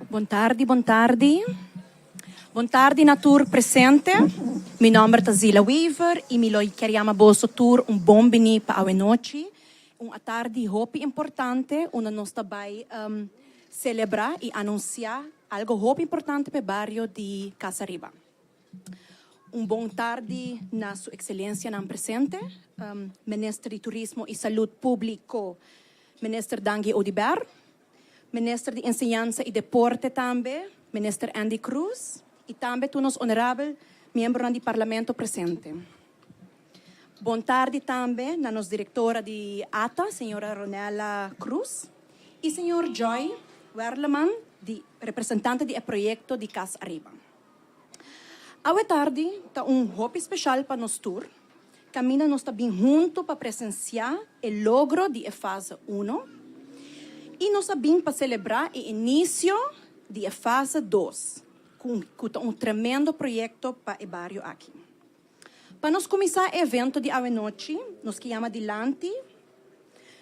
Bon tardi, bon tardi. Bon tardi na tur presente. Mi nomber ta Zila Wever y mi lo kier yama boso tur un bon bini pa awe nochi. Un atardi hopi importante unda nos ta bay celebra y anuncia algo hopi importante pa e bario di Casa Riba. Un bon tardi na su excelencianan presente, Minister di Turismo y Salud Publico, Minister Dangui Oduber, Minister di Enseñansa y Deporte tambe, Minister Endy Croes, y tambe tur nos honorabel miembronan di Parlamento presente. Bon tardi tambe na nos directora di ata, señora Ronella Croes, y señor Joy Werleman, di representante di e proyecto di Cas Ariba. Awe tardi ta un hopi special pa nos tur, caminda nos ta bin hunto pa presencia e logro di e fase uno y nos a bin pa celebra e inicio di e fase dos, cu ta un tremendo proyecto pa e bario aki. Pa nos cuminsa e evento di awe nochi, nos ke yama dilanti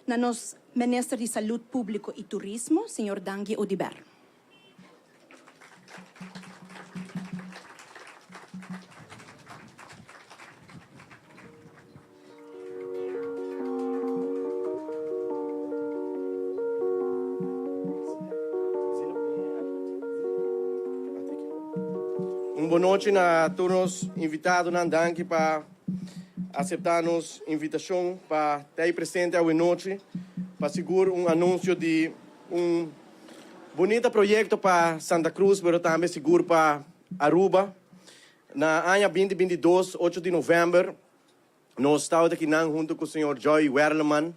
na nos Minister di Salud Publico y Turismo, señor Dangui Oduber. Un bon nochi na tur nos invitadonan. Danki pa aseptá nos invitashon pa ta ei presente awe nochi pa sigur un anunsio di un Bunita proyecto pa Santa Cruz pero tambe sigur pa Aruba. Na aña binti binti dos, ocho di november, nos tabata kinan hunto cu señor Joy Werleman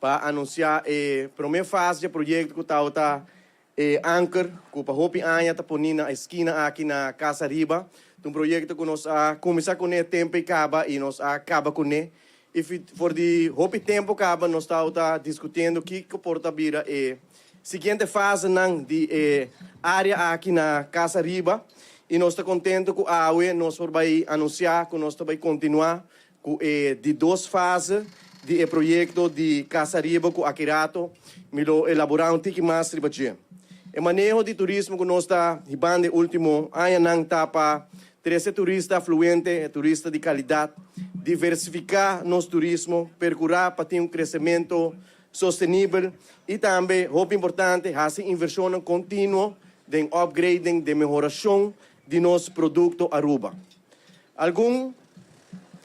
pa anuncia e prome fase dje proyecto cu tabata e anker cu pa hopi aña ta poni na e skina aki na Casa Riba. Ta un proyecto cu nos a cuminsa cune tempo y caba y nos a caba cune. Y for di hopi tempo caba nos tabata discutiendo kico por ta bira e siguiente fasenan di e area aki na Cas Ariba y nos ta contento cu awe nos por bay anuncia cu nos ta bay continua cu e di dos fase di e proyecto di Cas Ariba cu aki rato mi lo elabora un tiki mas riba dje. E maneho di turismo cu nos ta hibando e ultimo añanan ta pa Trese turista afluente, e turista di kalidat, diversifiká nos turismo, perkurá pa tin un kresementu sostenibel i tambe, hopi importante, hasi invershonnan kontinuo den upgrading, den mehorashon di nos produkto Aruba. Algun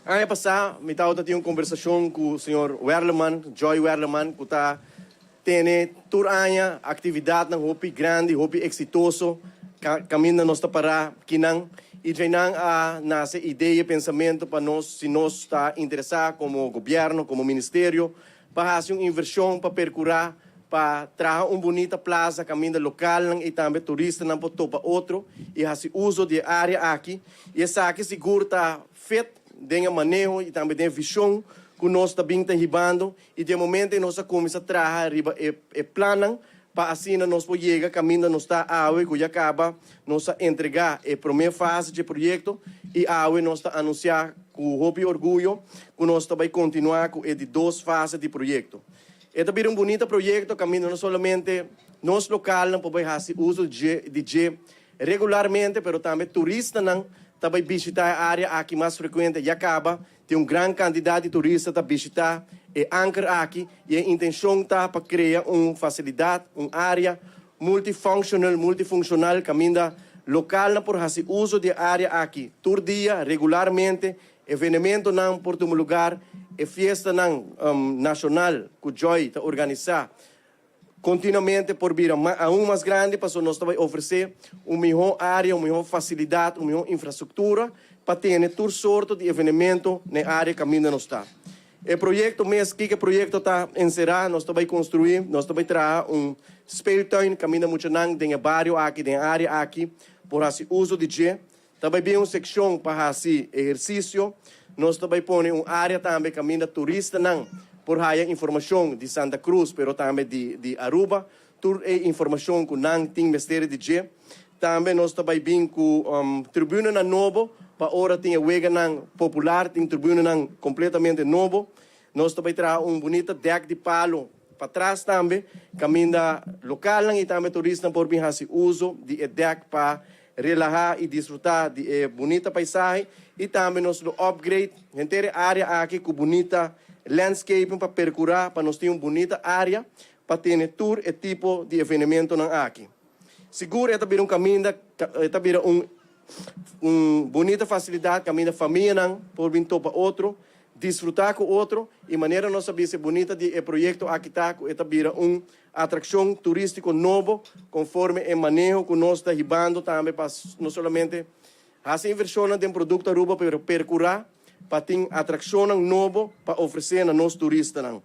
aña pasá mi tabata tin un kombersashon ku señor Werleman, Joy Werleman, ku ta Tene tur aña actividadnan hopi grandi, hopi exitoso caminda nos ta para kinan y djeinan a nace idea y pensamento pa nos si nos ta interesa como gobierno, como ministerio pa haci un inversion pa percura pa traha un bunita plaza caminda localnan y tambe turistanan por topa otro y haci uzo di e area aki y esaki sigur ta fit den e maneho y tambe den e vision cu nos ta bin ta hibando I di e momento ei nos a kuminsá traha riba e e plannan pa asina nos por yega kaminda nos ta awe ku ya kaba nos a entregá e promé fase dje proyekto i awe nos ta anunsiá ku hopi orguyo ku nos ta bai kontinuá ku e di dos fase di proyekto. E ta bira un bunita proyekto kaminda no solamente nos lokalnan por bai hasi uso dje di dje regularmente pero tambe turistanan ta bai bishitá e área aki mas frekuente ya kaba Tin un gran kantidat di turista ta bishitá e anker aki i e intenshon ta pa krea un fasilidat, un área multifunctional, multifunshonal, kaminda lokalnan por hasi uso di e área aki tur dia, regularmente. Evenementonan por tuma lugar, e fiestanan nashonal ku Joy ta organisá Continuamente por bira aun mas grandi pasobra nos ta bay ofrece un miho area, un miho facilidad, un miho infrastructura pa tene tur sorto di evenemento na e area caminda nos ta. E proyecto mes, kiko e proyecto ta encera? Nos ta bay construi, nos ta bay traha un speeltuin caminda muchanan den e bario aki, den e area aki por haci uso di dje. Ta bai bin un sekshon pa hasi ehersisio. Nos ta bai pone un área tambe kaminda turistanan por haya informashon di Santa Cruz pero tambe di di Aruba. Tur e informashon ku nan tin mester di dje. Tambe nos ta bai bin ku tribunanan nobo pa ora tin e weganan popular tin tribunanan kompletamente nobo. Nos ta bai traha un bunita dèk di palo. patras tambe kaminda lokalnan i tambe turisnan por bin hasi uso di e dèk pa relahá i disfrutá di e bunita paisahe i tambe nos lo upgrade henter e área aki ku bunita landscaping pa perkurá pa nos tin un bunita área pa tene tur e tipo di evenementonan aki. Sigur e ta bira un kaminda, e ta bira un un bunita fasilidat kaminda famianan por bin topa otro, disfrutá ku otro i manera nos a bisa e bunita di e proyekto aki ta ku e ta bira un atrakshon turístiko nobo konforme e maneho ku nos ta hibando tambe pa no solamente hasi invershonnan den produkto Aruba pero perkurá pa tin atrakshonnan nobo pa ofresé na nos turistanan.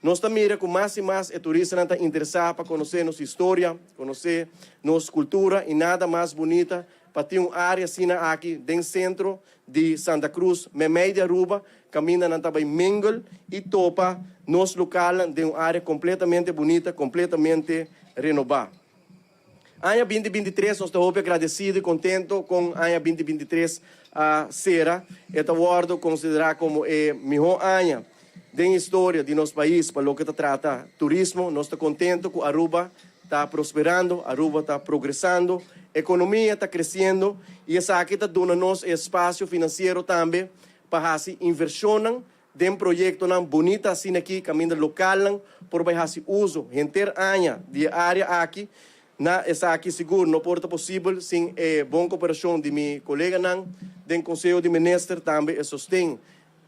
Nos ta mira ku mas i mas e turistanan ta interesá pa konosé nos historia, konosé nos kultura i nada mas bunita pa tin un área asina aki den sentro di Santa Cruz, meimei di Aruba, kaminda nan ta bai mingle i topa nos lokalnan den un área kompletamente bunita, kompletamente renobá. Aña 2023 nos ta hopi agradesido i kontento kon aña 2023 a sera. E ta wòrdu konsiderá komo e mihó aña den historia di nos pais pa loke ta trata turismo. Nos ta kontento ku Aruba ta prosperando, Aruba ta progresando, ekonomia ta kresiendo i esaki ta duna nos e espasio finansiero tambe pa hasi invershonnan den proyektonan bunita asina aki kaminda lokalnan por bai hasi uso henter aña di e área aki. Na esaki sigur no por ta posibel sin e bon koperashon di mi koleganan den Konseho di Minister, tambe e sosten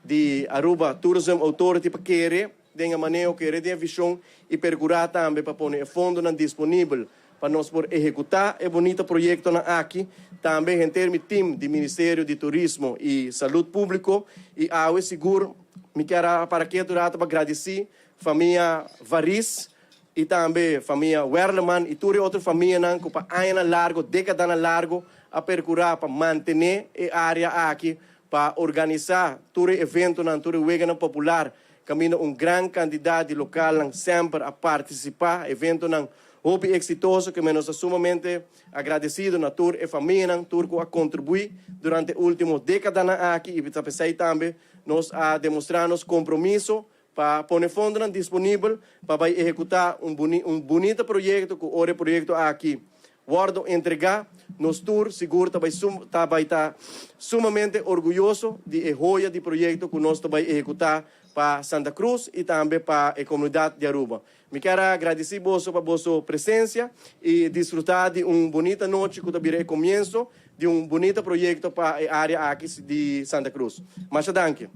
di Aruba Tourism Authority pa kere den e maneho, kere den e vishon i perkurá tambe pa pone e fondonan disponibel pa nos por ehekutá e bunita proyektonan aki. Tambe henter mi tim di Ministerio di Turismo i Salud Públiko i awe sigur mi kier a para ketu rato pa gradisí famia Varis i tambe famia Werleman i tur e otro famianan ku pa añanan largo, dékadanan largo a perkurá pa mantené e área aki, pa organisá tur e eventonan, tur e weganan popular kaminda un gran kantidat di lokalnan semper a partisipá eventonan hopi eksitoso ke nos ta sumamente agradesido na tur e famianan, tur ku a kontribuí durante e último dékadanan aki i ta p'esei tambe nos a demostrá nos kompromiso pa pone fondonan disponibel pa bai ehekutá un un bunita proyekto ku ora e proyekto aki wòrdu entregá nos tur sigur ta bai ta bai ta sumamente orguyoso di e hoya di proyekto ku nos ta bai ehekutá pa Santa Cruz i tambe pa e komunidat di Aruba. Mi kier a gradisí boso pa boso presensia i disfrutá di un bunita nochi ku ta bira e komienso di un bunita proyekto pa e área aki di Santa Cruz. Masha danki.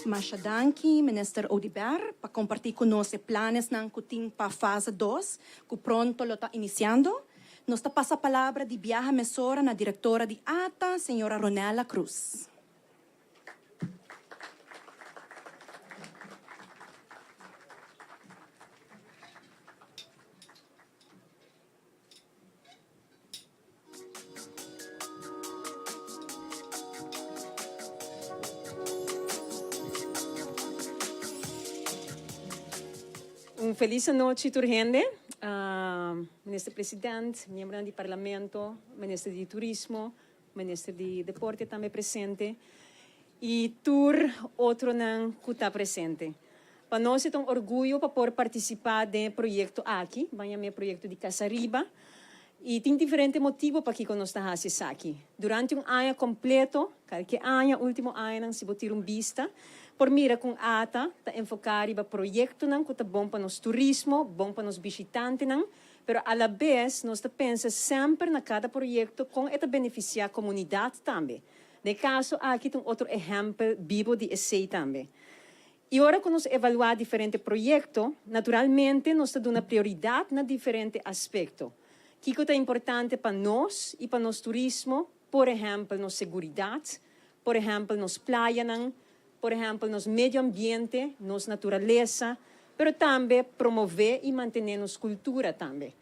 Masha danki Minister Oduber pa comparti cu nos e planesnan cu tin pa fase dos cu pronto lo ta iniciando. Nos ta pasa palabra di biaha mesora na directora di ata, señora Ronella Cruz. Un felis anochi tur hende, Minister President, miembronan di Parlamento, Minister di Turismo, Minister di Deporte tambe presente y tur otronan cu ta presente. Pa nos e ta un orguyo pa por participa den e proyecto aki, ban yama e proyecto di Casa Riba, y tin diferente motibo pakico nos ta haci esaki. Durante un aña completo, calke aña, ultimo añanan si bo tira un bista, por mira con ata ta enfoca riba proyectonan cu ta bon pa nos turismo, bon pa nos bishitantenan, Pero alabes nos ta pensa semper na kada proyekto kon e ta benefisiá komunidat tambe. Den e kaso aki ta un otro ehèmpel bibo di esei tambe. I ora ku nos evaluá diferente proyekto, naturalmente nos ta duna prioridat na diferente aspekto. Kiko ta importante pa nos i pa nos turismo, por ehèmpel nos seguridat, por ehèmpel nos playanan, por ehèmpel nos medio ambiente, nos naturalesa, pero tambe promové i mantené nos kultura tambe.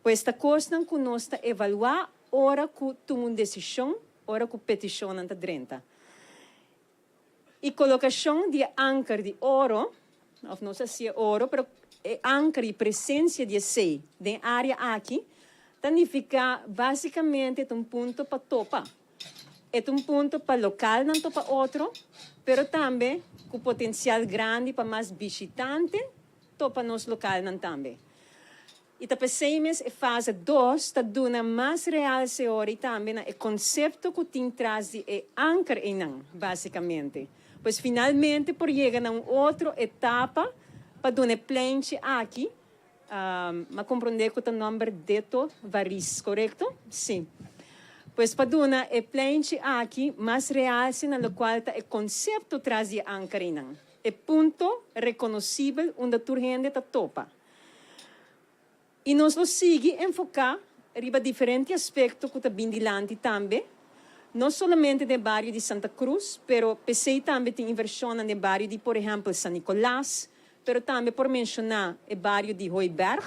Pues ta kosnan ku nos ta evaluá ora ku tuma un desishon, ora ku petishonnan ta drenta. E kolokashon di e anker di oro, òf no sa si e oro, pero. E anker i presensia di esei den área aki ta nifiká básikamente e ta un punto pa topa. E ta un punto pa lokalnan topa otro, pero tambe ku potensial grandi pa mas bishitante topa nos lokalnan tambe. I ta p'esei mes e fase dos ta duna mas realse ora i tambe na e konsepto ku tin tras di e anker einan, básikamente. Pues finalmente por yega na un otro etapa pa duna e pleinchi aki, m'a komprondé ku ta nòmber Deto Varis, korekto? Sí. Pues pa duna e pleinchi aki mas realse na lokual ta e konsepto tras di e anker einan, e punto rekonosibel unda tur hende ta topa. I nos lo sigui enfoká riba diferente aspekto ku ta bin dilanti tambe, no solamente den bario di Santa Cruz, pero p'esei tambe tin invershonnan den bario di por ehèmpel San Nicolas, pero tambe por menshoná e bario di Hooiberg,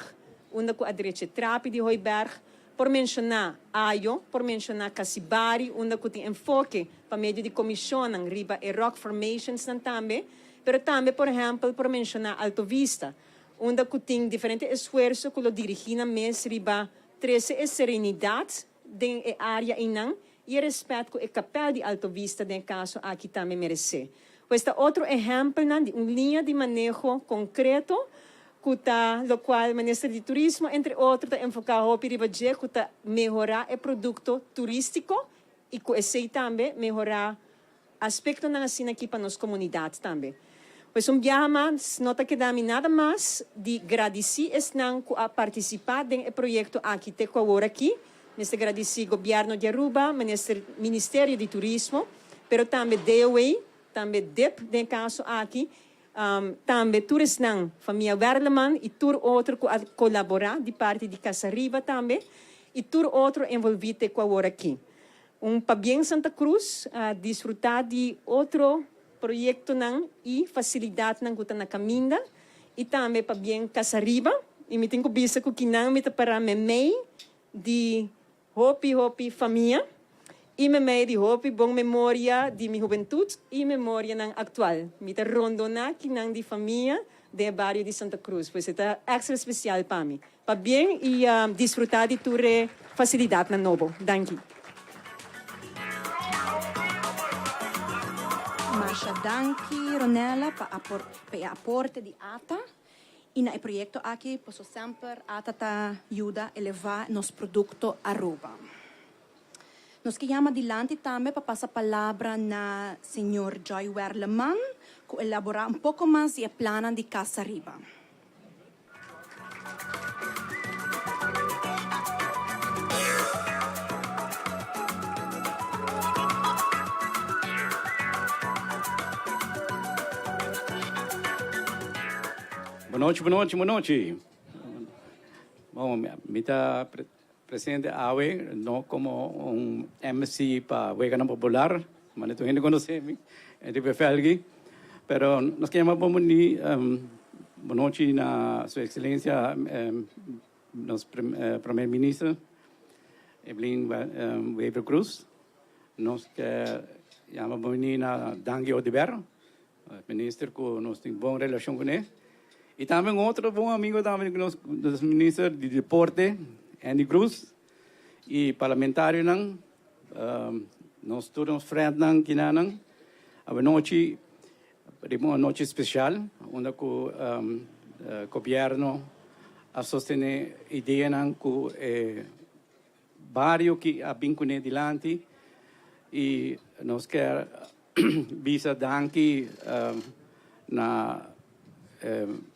unda ku a drecha e trapi di Hooiberg, por menshoná Ayo, por menshoná Casibari, unda ku tin enfoke pa medio di komishonnan riba e rock formationsnan tambe, pero tambe por ehèmpel por menshoná Alto Vista, unda cu tin diferente esfuerso cu lo dirigi nan mes riba trece e serenidad den e area eynan y e respet cu e kapel di Alto Vista den e caso aki tambe merece. Pues ta otro ehempelnan di un liña di maneho concreto cu ta locual Minister di Turismo entre otro ta enfoca hopi riba dje cu ta mehora e producto turistico y cu esey tambe mehora Aspektonan asina aki pa nos komunidat tambe. Pues un biaha mas no ta keda mi nada mas di gradisí esnan ku a partisipá den e proyekto aki te ku awor aki. Mester gradisí Gobièrnu di Aruba, Minister Ministerio di Turismo, pero tambe DOA, tambe dip den e kaso aki, tambe tur esnan, famia Werleman i tur otro ku a kolaborá di parti di Casariba tambe i tur otro envolví te ku awor aki. Un pabien Santa Cruz a disfruta di otro proyectonan y facilidadnan cu ta na caminda y tambe pabien Casariba y mi tin cu bisa cu kinan mi ta para memey di hopi hopi famia y memey di hopi bon memoria di mi hubentud y memorianan actual. Mi ta rondona kinan di famia den e bario di Santa Cruz pues e ta extra special pa mi. Pabien y disfruta di tur e facilidadnan nobo. Danki. Masha danki Ronella pa pa e aporte di ata y na e proyecto aki paso semper ata ta yuda eleva nos producto Aruba. Nos ke yama dilanti tambe pa pasa palabra na señor Joy Werleman cu elabora un poco mas di e plannan di Casa Riba. Bonochi, bonochi, bonochi. Bon, mi ta presente awe no como un MC pa Weganan Popular, manera tur hende conoce mi, riba e velgi, pero nos ke yama bon bini, bonochi na Su Excelencia nos Primer Minister Evelyn Wever Croes, nos ke yama bon bini na Dangui Oduber, Minister cu nos tin bon relacion cu ne. Y tambe un otro bon amigo tambe cu nos, nos Minister di Deporte, Endy Croes, y parlamentarionan, nos tur nos friendnan kinanan. Awanochi riba un anochi special unda cu Gobierno a sostene ideanan cu e bario ki a bin cune dilanti y nos kier bisa danki na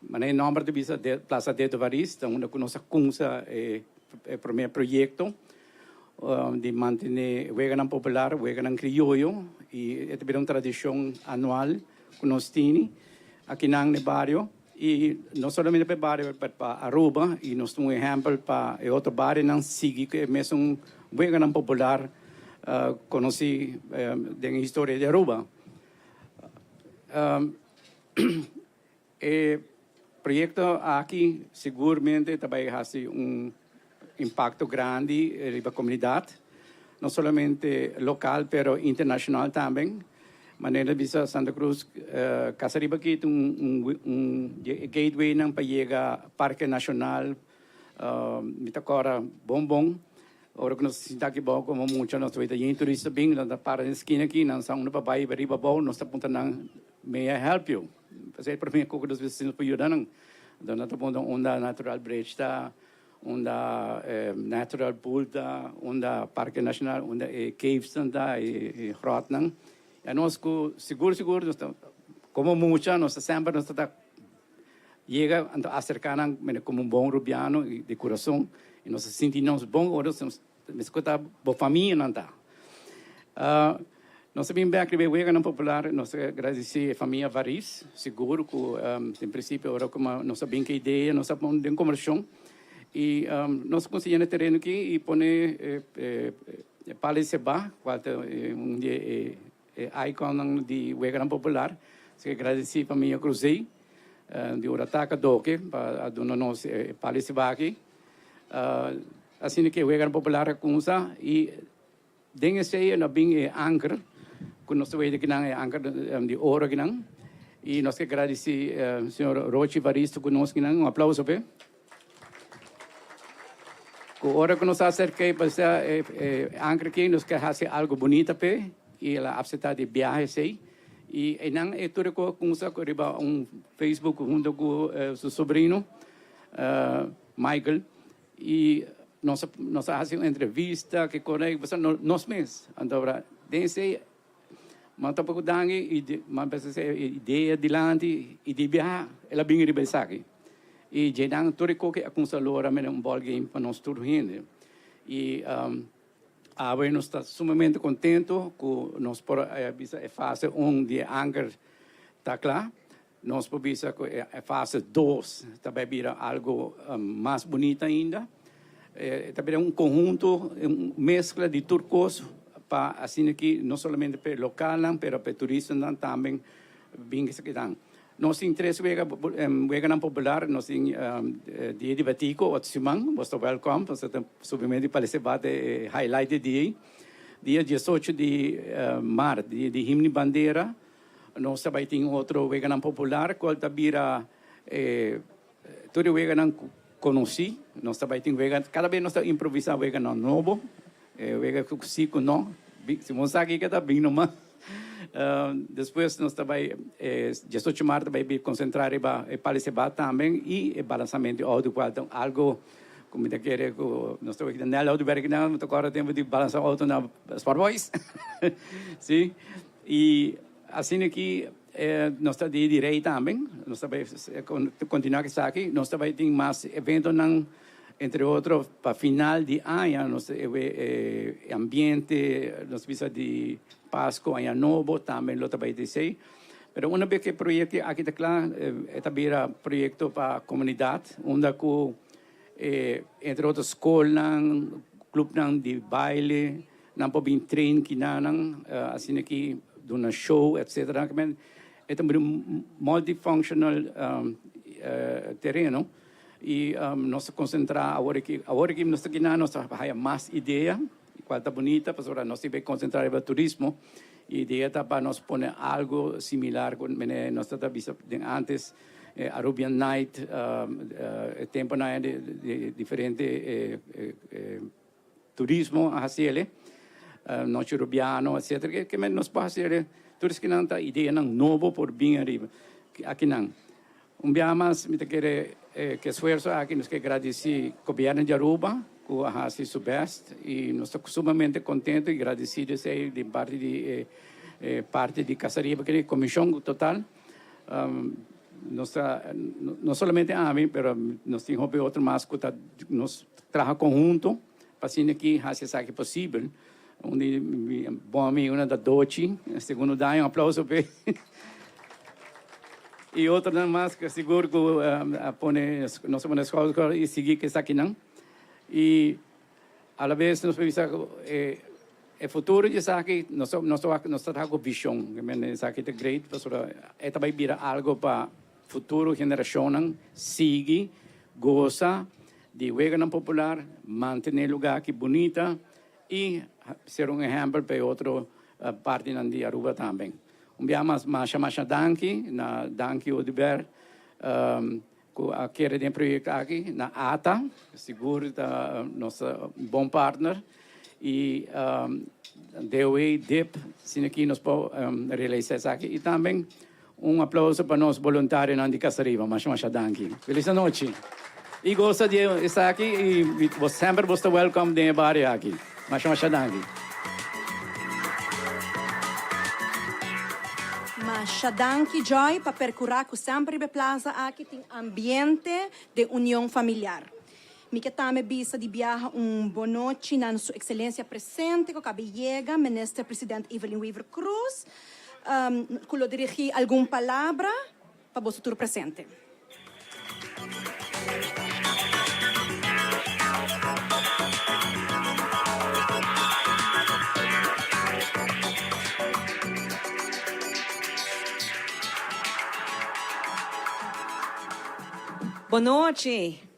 manera e nomber ta bisa Plaza Dedo Varis ta unda cu nos a cunsa e prome proyecto di mantene weganan popular, weganan crioyo y e ta bira un tradicion anual cu nos tini akinan na e bario. Y no solamente pa e bario pero pa Aruba y nos ta un ehempel pa e otro barionan sigui cu e mesun weganan popular conoci den e historia di Aruba. E proyecto aki sigurmente ta bay haci un impacto grandi riba comunidad, no solamente local pero internacional tambe. Manera bisa Santa Cruz, Casariba aki ta un un di e gatewaynan pa yega Parke Nacional. Mi ta kòrda bon bon ora ku nos ta sinta aki bou komo mucha nos ta weta yen turista bin, nan ta para den skina aki, nan sa unda pa bai riba bou, nos ta puntra nan, May I help you? Pasobra e promé kos ku nos bisa si nos por yuda nan. Anto nan ta puntra unda Natural Bridge ta. Unda Natural Pool ta, unda Parke Nacional, unda e cavesnan ta, e grotnan. Y anos cu sigur sigur nos ta, como mucha nos ta semper nos ta ta yega anto acerca nan como un bon Rubiano y di curason y nos ta sinti nos bon ora nos mester cu ta bo famianan ta. Nos a bin bek riba e weganan popular, nos ta gradeci e famia Varis, sigur cu den principio ora cu nos a bin cu e idea nos a pone den conversacion y nos a consigue e tereno aki y pone e palo di seba cual ta un di e iconnan di weganan popular. Así que gradeci famia Cruzé di Urataca Doke pa a duna nos e palo di seba aki. Asina cu e weganan popular a cuminsa y Den esei no bin e anker ku nos ta weten kinan, e anker di oro kinan. I nos ke gradisí señor Rochi Varisto ku nos kinan. Un aplauso p'e. Ku ora ku nos a aserk'é pa sa e anker aki, nos ke hasi algu bunita p'e i el a apseptá di biaha esei. I einan e tur e kos kumsa riba un Facebook huntu ku su sobrino Michael. Y nos a nos a haci un entrevista ke kore pasobra nos mes anto ora den esey mi a topa cu Dangui y mi a bisa esey e idea dilanti y di biaha el a bin riba esaki y djenan tur e koke a cuminsa lora mene un ball game pa nos tur hende y awe nos ta sumamente contento cu nos por a bisa e fase un di e anker ta cla. Nos por bisa cu e fase dos ta bay bira algo mas bunita ainda. E ta bira un conhunto, un mezcla di tur cos pa asina ki no solamente pa e localnan pero pa e turistanan tambe bin kisakinan. Nos tin tres wega, weganan popular, nos tin Dia di Batico otro siman, bo ta welcome, pasobra ta subimentu di Palisebate e highlight di dia. Dia diesocho di maart, dia di Himno y Bandera. Nos ta bai tin otro weganan popular cual ta bira e tur e weganan conoci. Nos ta bai tin wega, cada bes nos ta improvisa weganan nobo, e wega cu si cu no. Si bo sa kico ta bin nomas. Despues nos ta bai e diesocho maart ta bai bin concentra riba e paliseba tambe y e balansamento di auto cual ta algo cu mi ta kere cu nos ta wak na Nel Autowerk nan, mi ta corda tempo di balansa auto na Sport Boys. Si. Y asina aki nos ta di di rey tambe, nos ta bay continua cu esaki, nos ta bay tin mas eventonan, entre otro pa final di aña nos e ambiente, nos bisa di Pasco, Aña Nobo tambe lo ta bay tin esey. Pero una bes cu e proyecto aki ta cla, e ta bira proyecto pa comunidad, unda cu entre otro scolnan, clubnan di baile, Nan por bin train kinanan, asina ki duna show etcetera. E ta un multifunctional tereno y nos ta concentra awor aki, awor aki nos ta kinan nos ta haya mas idea cual ta bunita pasobra nos tin bay concentra riba turismo y idea ta pa nos pone algo similar cu nos ta bisa den antes Arubian Night e temponan di diferente Turismo a haci ele, Nochi Rubiano, etcetera, ke men nos por haci ele, tur eskinan ta ideanan nobo por bin ariba akinan. Un biaha mas mi ta kere ke esfuerso aki nos ke gradici Gobierno di Aruba cu a haci su best y nos ta sumamente contento y gradicido esey di parti di e parti di Casariba, kende comision total. Nos ta, no solamente ami, pero nos tin hopi otro mas cu ta nos traha conhunto pa asina aki haci esaki posibel. Un di mi bon amigunan ta Dochi, segundo daño, un aplauso p'e. Y otronan mas cu sigur cu a pone, nos a pone schouder y sigui cu esakinan. Y A la bes nos por bisa ku e e futuro di esaki nos ta nos ta wak nos ta traha ku vishon esaki ta great pasobra e ta bai bira algo pa futuro generashonnan sigui gosa di weganan popular, mantene luga aki bunita i ser un ehèmpel pa e otro partinan di Aruba tambe. Un bia mas masha masha danki na Danki Oduber ku a kere den e proyekto aki, na ata, sigur ta nos bon partner i DOE, dip, asina ki nos por realisa esaki i tambe un aplauso pa nos boluntarionan di Casariba, masha masha danki. Felis anochi i gosa di esaki i bo semper bo sta welcome den e bario aki. Masha masha danki. Masha danki Joy pa percura cu semper riba e plaza aki tin ambiente den union familiar. Mi ke tambe bisa di biaha un bonochi na Su Excelencia presente cu cabe yega, Minister President Evelyn Wever Croes, cu lo dirigi algun palabra pa boso tur presente. Bonochi.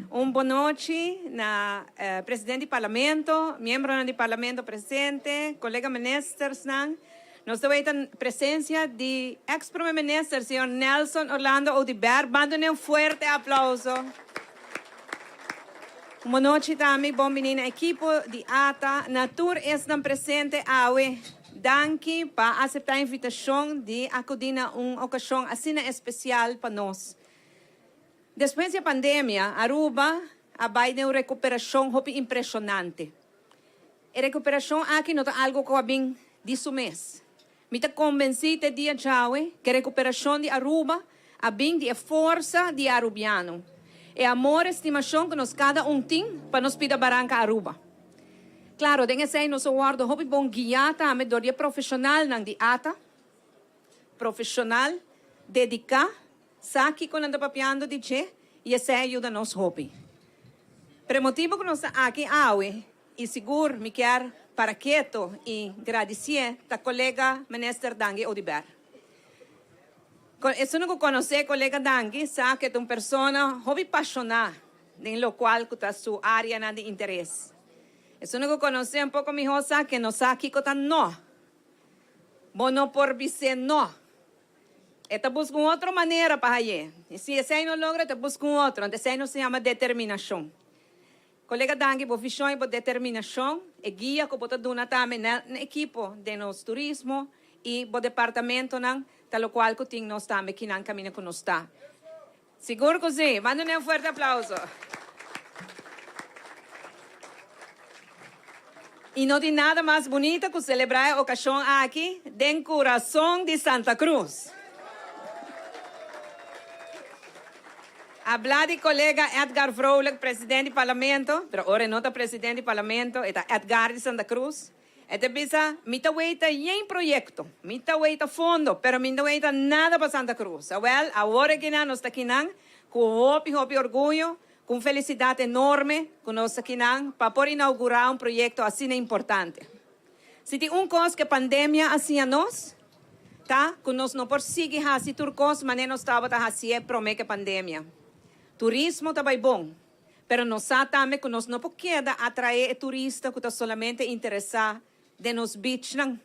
Un bonochi na President di Parlamento, miembronan di Parlamento presente, colega ministersnan. Nos ta weta presencia di ex Prome Minister señor Nelson Orlando Oduber. Ban dune un fuerte aplauso. Un bonochi tambe bon bini na ekipo di ata, na tur esnan presente awe. Danki pa acepta invitacion di acudi na un ocasion asina especial pa nos. Despues di e pandemia, Aruba a bai den un recuperacion hopi impresionante. E recuperacion aki no ta algo cu a bin di su mes. Mi ta convenci te dia djawe cu e recuperacion di Aruba a bin di e forsa di e Arubiano, e amor e stimacion cu nos cada un tin pa nos pida baranca Aruba. Claro, den esey nos a wordo hopi bon guia tambe dor di e profesionalnan di ata, profesional, dedica, Sa kiko nan ta papiando di dje i esei a yuda nos hopi. Pero e motibu ku nos ta aki awe, i sigur mi kier para keto i gradisié, ta kolega Minister Dangui Oduber. Esun ku konosé kolega Dangui sa ku e ta un persona hopi pashoná den lokual ku ta su áreanan di interes. Esun ku konosé un poko mihó sa ku e no sa kiko ta no. Bo no por bis'é no. E ta buska un otro manera pa hay'é. I si esei no logra, e ta buska un otro. Anto esei nos ta yama determinashon. Kolega danki bo vishon i bo determinashon, e guia ku bo ta duna tambe na ekipo den nos turismo i bo departamentonan ta lokual ku tin nos tambe kinan kaminda ku nos ta. Sigur ku si. Ban dun'é un fuerte aplauso. I no tin nada mas bunita ku selebrá e okashon aki den kurason di Santa Cruz. Abla di kolega Edgar Vrolijk, president di Parlamento, pero ora e no ta president di Parlamento, e ta Edgar di Santa Cruz. E ta bisa, Mi ta weita yen proyekto, mi ta weita fondo, pero mi no ta weita nada pa Santa Cruz. Awel, awor akinan nos ta kinan ku hopi hopi orguyo, ku un felisidat enorme ku nos ta kinan pa por inaugurá un proyekto asina importante. Si tin un kos ku e pandemia a siña nos, ta ku nos no por sigui hasi tur kos manera nos tabata hasié promé ku e pandemia. Turismo ta bai bon. Pero nos sa tambe ku nos no por keda atraé e turista ku ta solamente interesá den nos beachnan.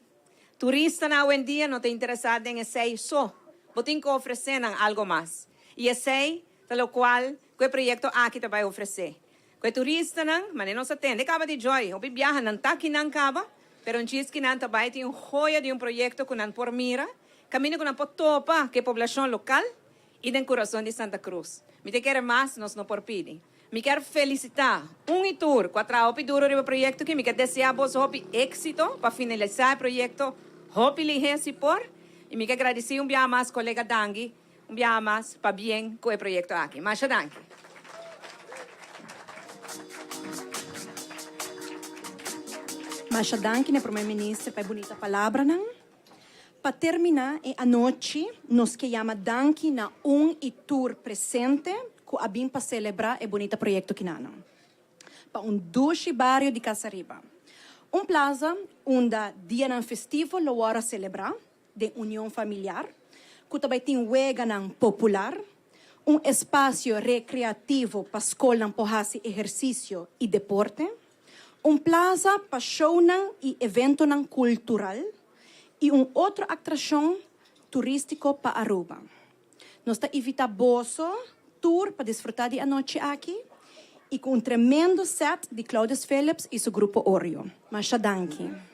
Turistanan awendia no ta interesá den esei so. Bo tin ku ofresé nan algo mas. I esei ta lokual ku e proyekto aki ta bai ofresé. Ku e turistanan, manera nos a tende kaba di Joy, hopi biaha nan ta kinan kaba, pero un djis kinan ta bai tin un hoya di un proyekto ku nan por mira, kaminda ku nan por topa ku e poblashon lokal i den kurason di Santa Cruz. Mi ta kere mas nos no por pidi. Mi kier felicita un i tur cu a traha hopi duro riba e proyecto aki. Mi kier desea boso hopi exito pa finalisa e proyecto hopi lihe si por. I mi kier gradici un biaha mas colega Dangui un biaha mas pa bien cu e proyecto aki. Masha danki. Masha danki na Prome Minister pa e bunita palabranan. Pa terminá e anochi nos ke yama danki na un i tur presente ku a bin pa selebrá e bunita proyekto kinanan pa un dushi bario di Casariba. Un plaza unda dianan festivo lo wòrdu selebrá den union familiar, ku ta bai tin weganan popular, un espasio rekreativo pa skolnan por hasi ehersisio i deporte, un plaza pa shownan i eventonan kultural. Y un otro atraccion turistico pa Aruba. Nos ta invita boso tur pa disfruta di e anochi aki y cu un tremendo set di Claudius Phillips y su grupo Oreo. Masha danki.